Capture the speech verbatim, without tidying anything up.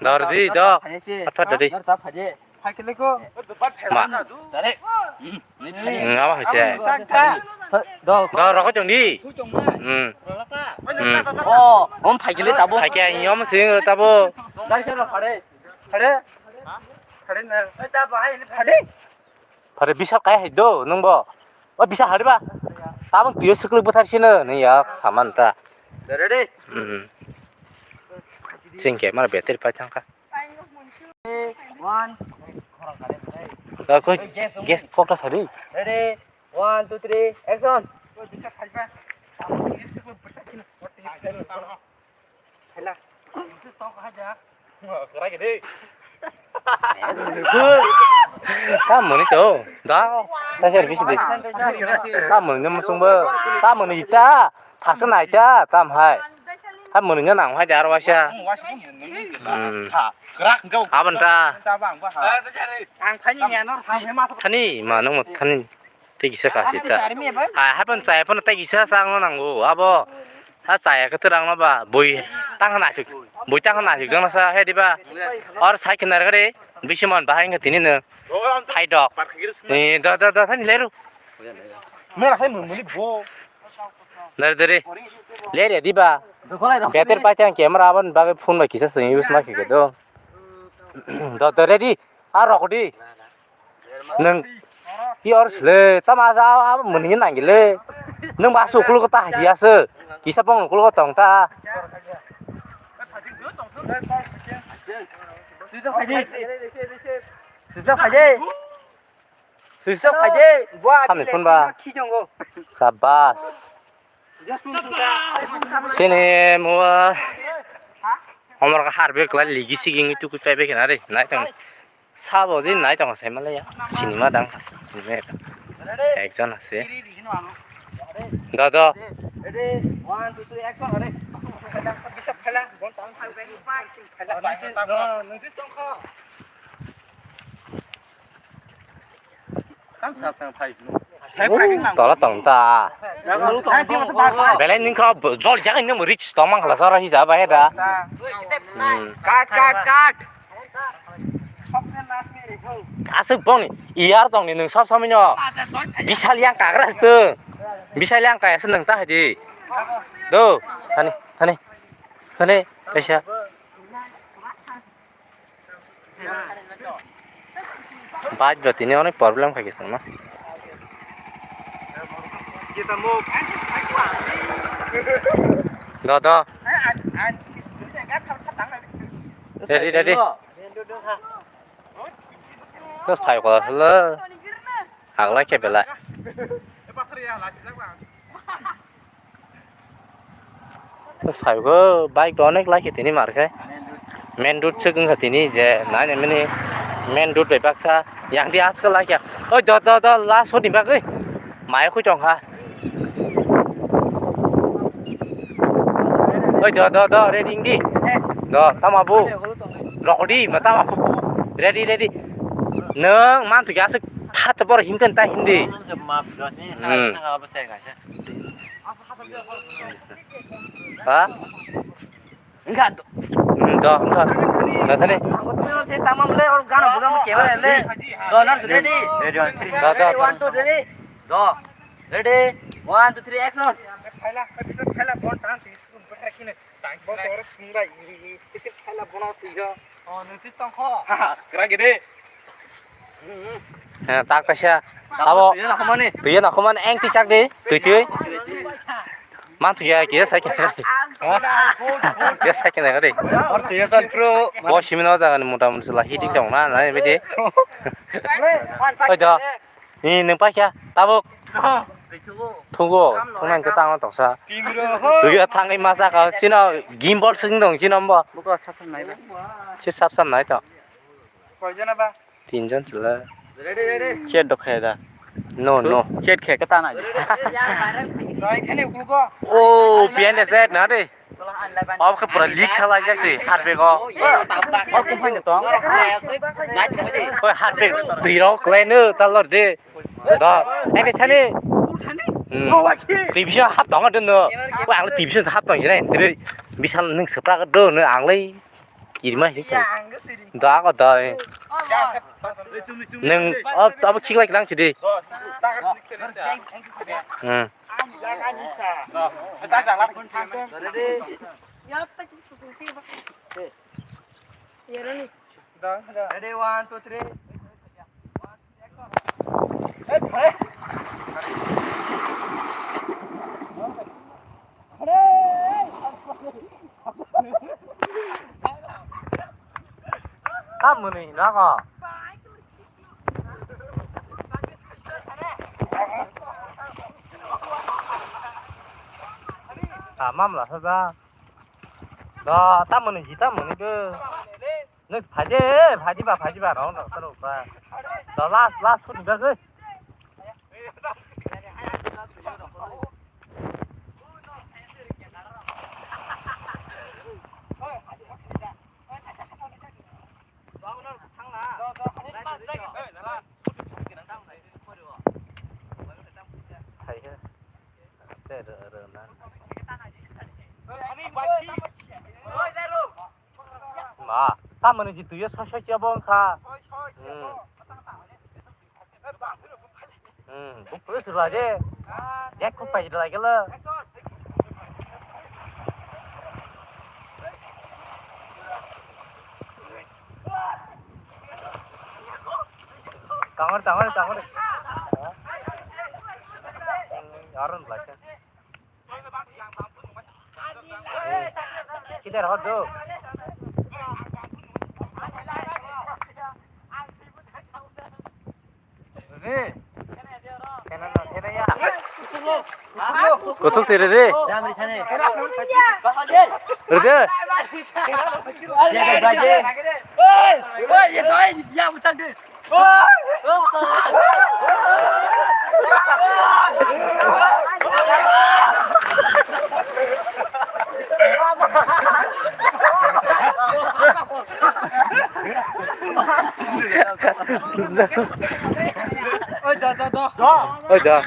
Dor di, do. Phai se. Atha dor di. Dor ta phai de. Phai kele ko. Ma. Dare. Nga ba hai se. Dor. Dor rok jong di. Hmm. Hmm. Oh, om phai kele tabo. Phai ke yom sing tabo. Dai se ro phare. Phare. Phare na. Phare. Phare bisal kai hai do nung bo. O bisal hari ba. Tabang tuyo sukli buthar sino ni yak saman ta. Ready? Hmm. Sing ke mar better pa chang ka. One. Da ko guest kok ta sari. Ready? One, two, three, action. Tamoni to, da, ta ser bisi de. Tamoni no musung bo, tamoni ta, thasa nai ta, tam hai. Tamoni no nang hai jar waisa. Hmm. Abon ta. Ang thani ya nor, thani ma nung thani. Tei kisa kasi ta. Hai, hai pon chai pon tei kisa sa ang nango abo. Ha chai ka terang no ba bui tang na thik. Bui tang na thik jona sa he diba. Or sai kinar gare bisi mon bahai nga tini no. Phai dok. Ni da da da thani leru. Mera hai mun muni bo. Dare dare. Leri diba. Better pai tang camera abon bagai phone ba kisa sing use ma kike do. Do do ready. A rok di. Nung. Yor sile tama sa muni nang gile. Nung ba su kulu kata hadia se. Kisa pong kulu tong ta. Sujak haji. Sujak haji. Sujak haji. Samni phone ba. Sabas. Sini mua. Homor ka harbe kla ligi sigi ngi tuku chai be kena re. Nai tong. Sabo jin nai tong sai malaya. Sinima dang. Sinima ekta. Ekjon ase. Do do. Ready? One, two, three, action. Ready? Tola tong ta. Belai nung kha jol jaga nung rich tong mang khala sara hisa ba heda. Hmm. Cut, cut, cut. Aswk boni iyar tongni nwng sob somoi no bisal yang kagra se tong. Bisal yang kaya se nwng ta hai di. Do, thani, thani, thani, kaisa. Bike bo tini onek problem khai kisa no. Do, do. Ready, ready. Terus phai ko lo. Aglai ke belai. Phaigo bike bo onek lai khe tini mar khe. Main road swk wngkha tini je nai nai mani main road bai baksa yang di aska lai khe. Oi do do do last hor ni bagwi mai khui tong kha. Oi do do do ready wng di. Do tama bu rok di ma tama bu ready ready. Nwng man tu ya swk phat bor him kan ta hindi. Hmm. Ha? Enggak. Hmm, do, do. Do, sini. Tamam le, or gana buram kebal le. Do, not ready. Ready on three. Do, do, do. One, two, ready. Do. Ready. One, two, three, action. Phaila, phaila, bon tan si, phaila kine. Tank bon tor sungla, phaila bon tiga. Oh, nanti tongkho. Kera gede. Eh, tak kaisa. Abo. Tuya nakhumani. Tuya nakhumani eng tisak di. Tui tui. Man tuya kisa sakya. Kisa sakya na di. Or tuya san pro. Bo simino jaga ni mota mota sala hiti tong na na bidi. Oi do. Ni nung paikha tabuk. Thugo, thungnai khe tangma tongsa. Tuya thangwi masa ka sino gimbal swng dong sino bo. Buko sapsap nai ba. Si sapsap nai to. Koijona ba? Tinjon chwla. Ready, ready. Chet do khaya da. No, no. Chet khaya ka ta nai. Roi khani uklugo. Oh, pian de set na de. Obo khe pura leak salai jak se, harpego. Obo kum phai tong. Oi, harpeg twi rok klai no, talor de. Do, ene thani. Hmm. Twi bisa hap tong do no. Oi, ang twi bisa hap tong jira, twi bisal ning sepra do no, ang lai. Kirima sih. Da ko da. Neng, oh, abo khiklai lang sidi. Hmm. Ready, one, two, three. Tamoni nago. Tamam lah saja. Do tamoni ji tamoni ke. Nung phaidi, phaidi ba, phaidi ba, rong rong rong ba. Do last, last foot ba ke. Thai he. Te ro ro na. Ma, tamoni ji tuyo soi soi chebo wngkha. Hmm. Hmm, buk pura sura je. Jack kok pai lagi lo. Tangor, tangor, tangor. Hmm, aron lagi. Kider hot do. Re. Kena no, kena ya. Kothok se re re. Jam ri thane. Re re. Ya ga baje. Oi, oi, ye doi, ya muchang de. Oi da da da. Oi da.